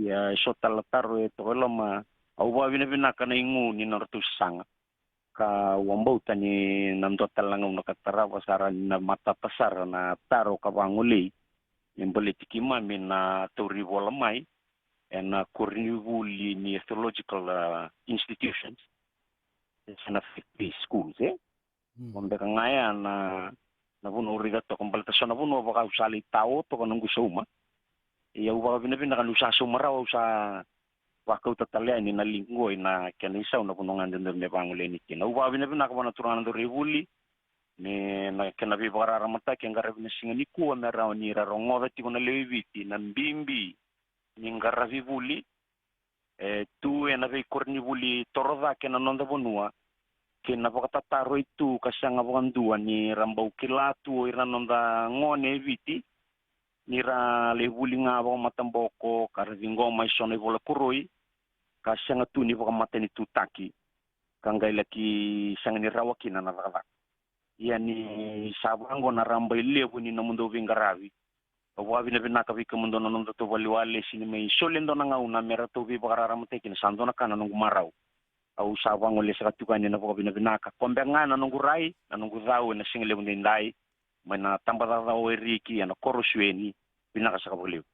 Ia e so tale na taro e toka i loma, au vakavinavinaka na igu ni nodratou sasaga. Ka au vakabauta ni na dua tale na gauna ka tarava sara ni na matata sara na taro ka vagolei me baleti keimami na tauri vola mai ena koronivuli ni theological, a, institutions, se na faith-based schools, e. Mm. Ko beka ga ya na, na vanua au raica toka baleta so na vanua vaka au sa lai tao toka noqu sauma. Ia au vakavinavinaka niu sa sauma rawa, au sa vakauta tale yani na link qo ina kena isau na vanua ga e dodonu me vagolei yani kina. Au vakavinavinaka vua na turaga na dauraivuli me na kena veivakararamataki e qaravi na siga nikua me rawa ni ra rogoca tiko na lewe i Viti na bibi ni qaravi vuli e tu ena veikoronivuli torocake ena noda vanua, kei na vakatataro e tu ka sega vakadua ni ra bau kila tu o ira na noda gone e Viti ni ra lai vuli ga vakamataboko ka ra ciqoma e so na ivola koroi, ka sega tu ni vakamatanitutaki, ka qai laki sega ni rawa kina na cakacaka. Ia ni sa vaqo na raba e levu ni nomudou veiqaravi. Au vakavinavinaka vei kemudou na nodatou vakalewa lesi ni mai soli e dua na gauna me ratou veivakararamataki kina, sa dua na ka na noqu marau. Au sa vagolesaka tiko yani na vakavinavinaka. Ko beka ga na noqu rai, na noqu cau ena siga levu daidai mai na tabacakacaka o Eriki ena koro Sueni. Vinaka saka vakalevu.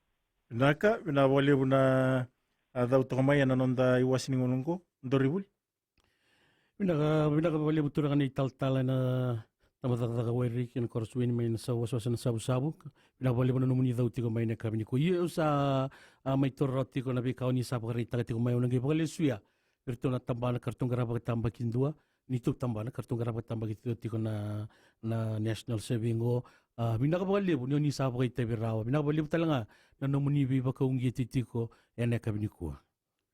Vinaka, vinaka vakalevu na, a, cau toka mai ena noda iwase ni gauna oqo, dauraivuli. Vinaka, vinaka vakalevu turaga na italatala ena tabacakacaka o Eriki ena koro Sueni mai na sau wasawasa na Savusavu. Vinaka vakalevu na nomuni cau tiko mai na yakavi nikua. Ia au sa, a, mai taura rawa tiko na veika o ni sa vakaraitaka tiko mai, au na qai vakalesuya vei iratou na tabana ka ratou qarava vakatabakidua ni tou tabana, ka ratou qarava tabaki tiko, tiko na, na National Survey qo. A, vinaka vakalevu ni oni sa vakaitavi rawa. Vinaka vakalevu tale ga na nomuni veivakauqeti tiko ena yakavi nikua.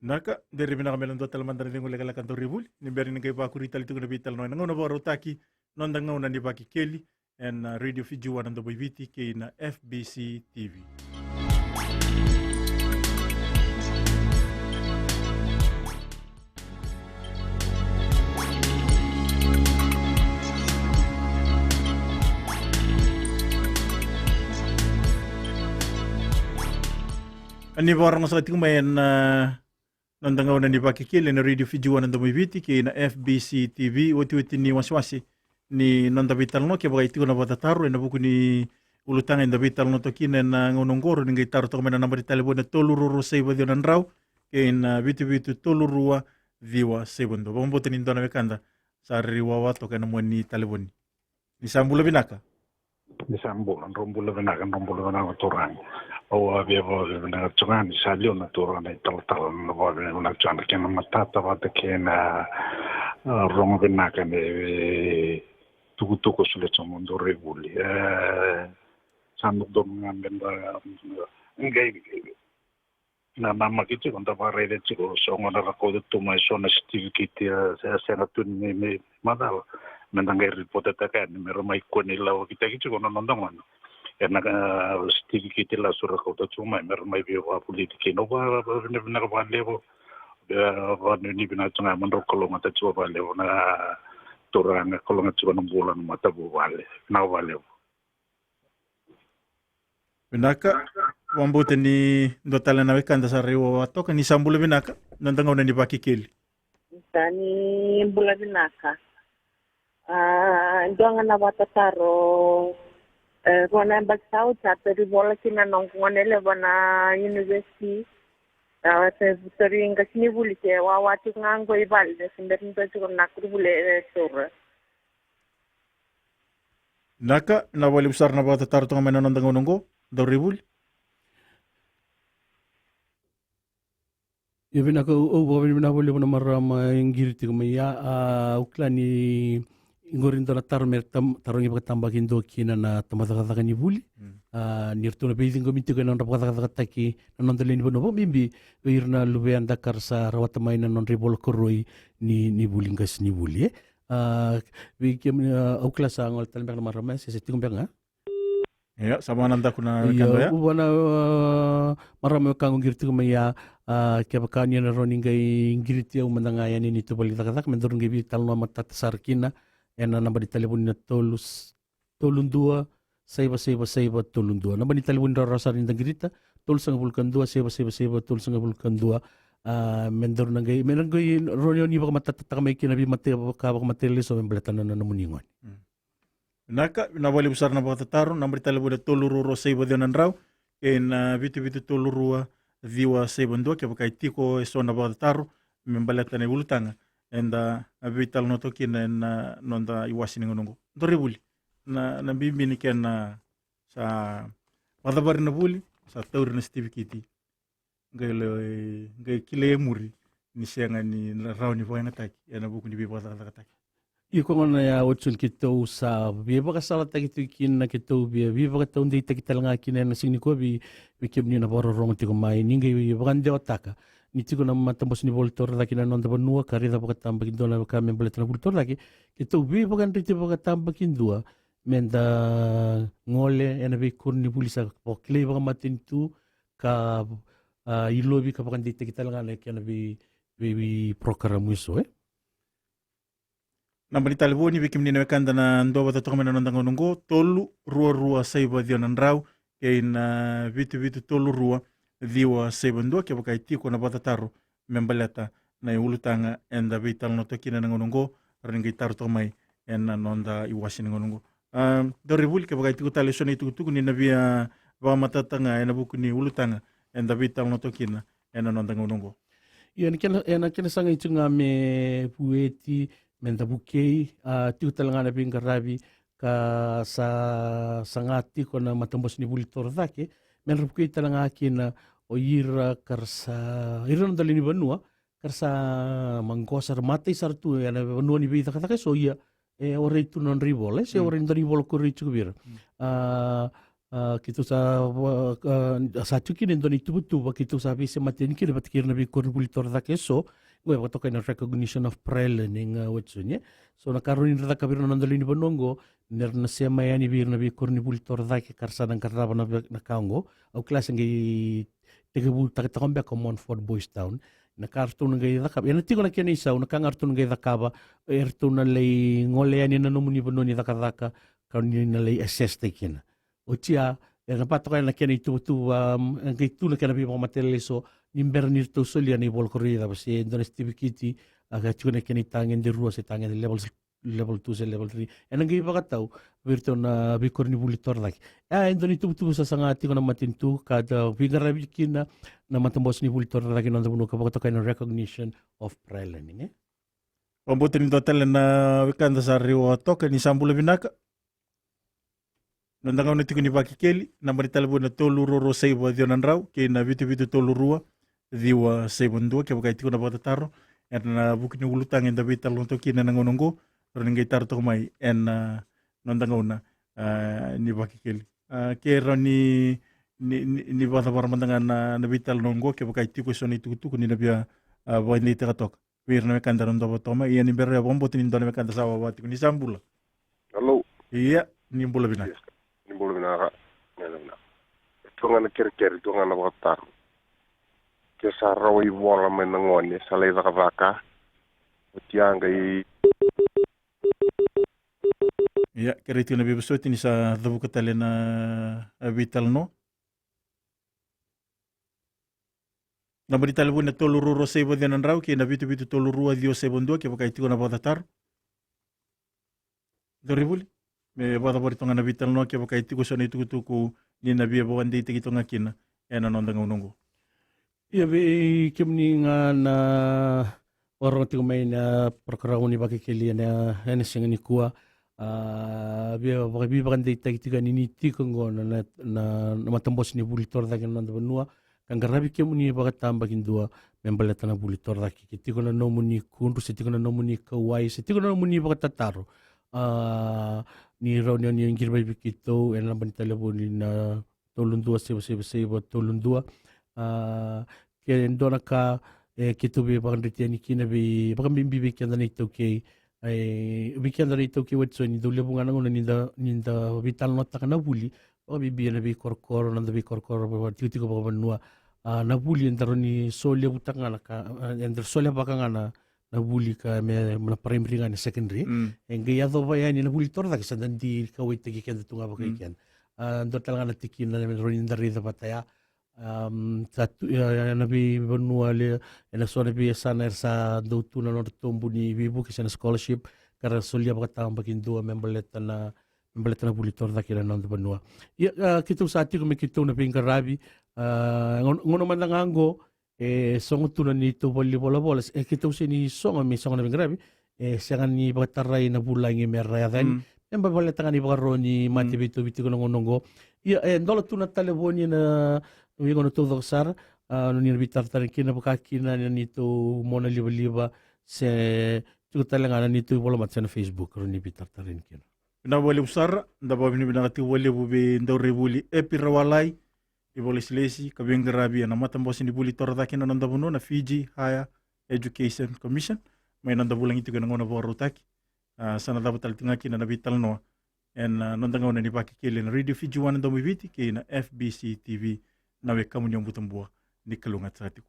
Naka, dere vinaka me na dua tale mada na cegu lekaleka Daurivuli, ni bera ni qai vakuri tale tiko na veitalanoa ena gauna vakarautaki, Noda Gauna ni Vakekeli, ena, a, Radio Fiji One na Domo i Viti kei na F B C T V. Ni vakarorogo saka tiko mai ena, a, Noda Gauna ni Vakekeli ena Radio Fiji One na Domo i Viti kei na F B C T V, otioti ni wasewase ni noda veitalanoa kevaka e tiko na vakatataro ena vuku ni ulutaga eda veitalanoataka kina ena gauna oqo, ni qai taro toka mai na naba ni talevoni na tolu rua rua saiva ciwa na drau kei na vitu vitu tolu rua ciwa saiva dua. Vakabauta ni dua na wekada sa rui wawa toka ena mua ni talevoni. Ni sa bula vinaka. Ni sa bula, drau bula vinaka, drau bula vinaka na turaga. Au a via vakavinavinaka tiko ga ni sa liu na turaga na italatala, na vakavinavinaka tiko ga na kena matata vata kei na, a, rogo vinaka ni, e, tukutuku a solia tiko mai o Daurivuli. E, sa dodonu ga me da qai nanamaki tiko, da vakaraica tiko, so gona ra kauta tu mai so na certificate, e, se, sega tu ni, ni, ni macala. Me da qai ripotataka yani me ra mai kua ni lawakitaki tiko na noda gone. Ena, e, certificate lasu ra kauta tu mai me ra mai veivakavulici kina. Au vakavinavinaka vakalevu. E, vakanuinui vinaka tiko ga, me drau kalougata tiko vakalevu na turaga, kalougata tiko na bula na matavuvale. Vinaka vakalevu. Vinaka, vakabauta ni dua tale na wekada sa rui wawa toka. Ni sa bula vinaka, Noda Gauna ni Vakekeli. Sa ni bula vinaka. A, dua ga na vakatataro, e, rua na yabaki sa oti a tauri vola kina na noqu gone yalewa na university. A, tauri qasenivuli se wawa tiko ga qo i vale, se bera ni dua tiko na kuruvule e taura. Naka, vinaka vakalevu sara na vakatataro toka mai na Noda Gauna oqo, Daurivuli. Io, vinaka, au, au vakavinavinaka vakalevu na marama e qiri tiko mai ya. A, au kila ni qori dua na taro me tam-, tarogi vakatabakidua kina na tabacakacaka ni vuli. Mm. A, ni ratou na veiciqomi tiko ena nodra vakacakacakataki na noda lewe ni vanua, vakabibi vei ira na luveda ka ra sa rawata mai na nodra ivola koroi ni, ni vuli qasenivuli, e. A, vei kemuni, a, au kila sa gole tale beka na marama, se, se tiko beka ga. Ia, sa vaka na daku na wekada ya. Ia, au vua na, a, marama wekaqu qiri tiko mai ya, a, kevaka ni na rawa ni qai qiriti au mada ga yani ni tu vale ni cakacaka, me daru qai veitalanoa matata sara kina ena naba ni talevoni na tolu s-, tolu dua, saiva, saiva, saiva, tolu dua. Naba ni talevoni rawarawa sara ni da qirita, tolu sagavulu ka dua, saiva, saiva, saiva, tolu sagavulu ka dua. A, me daru na qai, me na qai rawa ni vakamatatataka mai kina vei mate-, vaka, vakamatailalai eso me baleta na, na nomuni gone. Mm. Vinaka, vinaka vakalevu sara na vakatataro, naba ni talevoni na tolu rua rua saiva ciwa na drau, kei na vitu vitu tolu rua ciwa saiva dua, kevaka e tiko eso na vakatataro me baleta na iulutaga eda veitalanoataka kina ena noda iwase ni gauna oqo. Daurivuli, na, na bibi ni kena sa vakacavari na vuli, sa tauri na certificate. Qai lai, qai kilai e muri ni sega ni na rawa ni vakayagataki ena vuku ni veivakacakacakataki. Io, koya gona ya, oti sara ni keitou sa veivakasalataki tiko kina, keitou via veivakataudeitaki tale ga kina ena siga nikua vei, vei kemuni na vakarorogo tiko mai, ni qai vakadewataka ni tiko na matabose ni vuli torocake ena noda vanua, ka raica vakatabakidua na weka me baleta na vuli torocake, keitou veivakadreti vakatabakidua me da gole ena veikoro ni vuli sa vakilai vakamatanitu, ka, a, ilovi ka vakadeitaki tale ga na kena vei, vei, vei program eso, e. Naba ni talevoni vei kemuni na wekada na duavata toka mai na noda gauna oqo, tolu rua rua saiva ciwa na drau, kei na vitu vitu tolu rua ciwa saiva dua, kevaka e tiko na vakatataro me baleta na iulutaga eda veitalanoataka kina ena gauna oqo, rawa ni qai taro toka mai ena noda iwase ni gauna oqo. A, Daurivuli, kevaka e tiko tale eso na itukutuku ni na via vakamatatataka ga ena vuku ni ulutaga eda veitalanoataka kina ena noda gauna oqo. Io, ena kena, ena kena sagai tiko ga me vueti, me da vukei, a, tiko tale ga na veiqaravi ka sa, sa ga tiko na matabose ni vuli torocake, me ra vukei tale ga kina o ira ka ra sa, ira na noda lewe ni vanua, ka ra sa maqosa, ra matai sara tu ena vanua ni veicakacaka eso, ia e warai tu na nodra ivola, e se warai na nodra ivola ko ira e tiko vei ira. A, a, keitou sa, a, sa tiko kina e dua na ituvatuva keitou sa veisemati yani kina vata kei ira na veikoronivuli torocake eso, qo e vakatokai na recognition of prior learning, a, Watson, e. So na ka rawa ni ra cakava vei ira na noda lewe ni vanua qo, ni ra na sema yani vei ira na veikoronivuli torocake ka ra sa na qarava na ve-, na ka qo. Au kila se qai tekivutaka toka beka o Montfort Boys Town. Na ka ratou na qai cakava, ena tiko na kena isau, na ka ga ratou na qai cakava, eratou na lai gole yani ena nomuni vanua ni cakacaka, ka ni na lai assess-taki kina. Oti ya, ena vakatoka yani na kena ituvatuva, um, e qai tu na kena veivakamatailalai eso, ni bera ni ratou solia na ivola ko ira e cava, se dua na sitivikiti, a, ka tiko na kena itagede rua se itagede level level two se level three. Ena qai vakatau vei iratou na veikoronivuli torocake. E, e dua na ituvatuva sa saga tiko na matanitu ka da veiqaravi kina na matabose ni vuli torocake ena noda vanua ka vakatokai na recognition of prior learning, e. Vakabauta ni dua tale na wekada sa raiwa toka, ni sa bula vinaka. Noda gauna tiko ni Vakekeli, naba ni talevoni na tolu rua rua saiva ciwa na drau kei na vitu vitu tolu rua ciwa saiva dua, kevaka e tiko na vakatataro ena vuku ni ulutaga eda veitalanoataka kina ena gauna oqo, rawa ni qai taro toka mai ena noda gauna, a, ni Vakekeli. A, ke rawa ni, ni, ni, ni vakacavara mada ga na, na veitalanoa oqo, kevaka e tiko eso na itukutuku ni na via, a, vakadeitaka toka vei ira na wekada era dau vatoka mai. Ia ni bera ya, vakabauta ni dua na wekada sa wawa tiko, ni sa bula. Hello. Ia, ni bula vinaka. Ia, ni bula vinaka. Ni bula vinaka. E tu ga na kerekere, tu ga na vakataro. Ke sa rawa ivola mai na gone sa lai cakacaka, oti ya qai. Ia, kerei tiko na veivosoti ni sa cavuka tale na, a, veitalanoa. Naba ni talevoni na tolu rua rua saiva ciwa na drau kei na vitu vitu tolu rua ciwa saiva dua, kevaka e tiko na vakatataro. Daurivuli, me vakacavari toka ga na veitalanoa, kevaka e tiko eso na itukutuku ni na via vakadeitaki toka ga kina ena noda gauna oqo. Ia, vei kemuni ga na vakarorogo tiko mai na parokaramu ni Vakekeli ena, ena siga nikua. A, via vaka-, veivakadeitaki tiko yani ni tiko oqo na, na, na, na matabose ni vuli torocake ena noda vanua, ka qaravi kemuni vakatabakidua me baleta na vuli torocake. Ke tiko na nomuni kudru, se tiko na nomuni kauwai, se tiko na nomuni vakatataro, a, ni rawa ni, ni qiri mai vei keitou ena naba ni talevoni na tolu dua saiva saiva saiva tolu dua. A, ke dua na ka, e, keitou veivakadreti yani kina, vei, vakabibi vei keda na iTaukei, e, vei keda na iTaukei, Watson, ni dau levu ga na gauna ni da, ni da veitalanoataka na vuli, vakabibi ena veikorokoro, na noda veikorokoro vakatikotiko vakavanua. A, na vuli eda rawa ni solevutaka ga na ka, a, eda solevaka ga na, na vuli ka me, na primary ga, na secondary. Mm. E qai yacova yani na vuli torocake, sa da dui kauwaitaki keda tu ga vakai keda. A, dua tale ga na tikina me rawa ni da raica vata ya. Am, sa tu, e, ena veivanua levu, ena so na veiyasana era sa dau tu na nodra tobu ni veivuke se na scholarship, ka ra solia vakatabakidua me baleta na, me baleta na vuli torocake ena noda vanua. Ia, a, keitou sa tiko me keitou na veiqaravi, a, gauna, gauna mada ga oqo, e sogo tu na neitou valenivolavola, e keitou sega ni sogo me sogo na veiqaravi, e sega ni vakatarai na vulagi me ra yaco yani. Mm. Me baleta ga ni vakaro ni mate, mm, veitauvi tiko na gauna oqo. Ia, e dola tu na talevoni ena veigauna taucoko sara, a, ni na veitaratara kina, vaka kina na neitou mona livaliva, se tiko tale ga na neitou ivolamata se na Facebook, rawa ni veitaratara yani kina. Vinaka vakalevu sara, da vakavinavinaka tiko vakalevu vei Dauraivuli Epi Rawalai, ivakalesilesi ka veiqaravi ena matabose ni vuli torocake ena noda vanua, na Fiji Higher Education Commission, mai noda vulagi tiko ena gauna vakarautaki. A, sa na cava tale tiko ga kina na veitalanoa ena, a, noda gauna ni Vakekeli ena Radio Fiji One Domo i Viti kei na F B C T V, na wekamuni o Butabua. Ni kalougata sara tiko.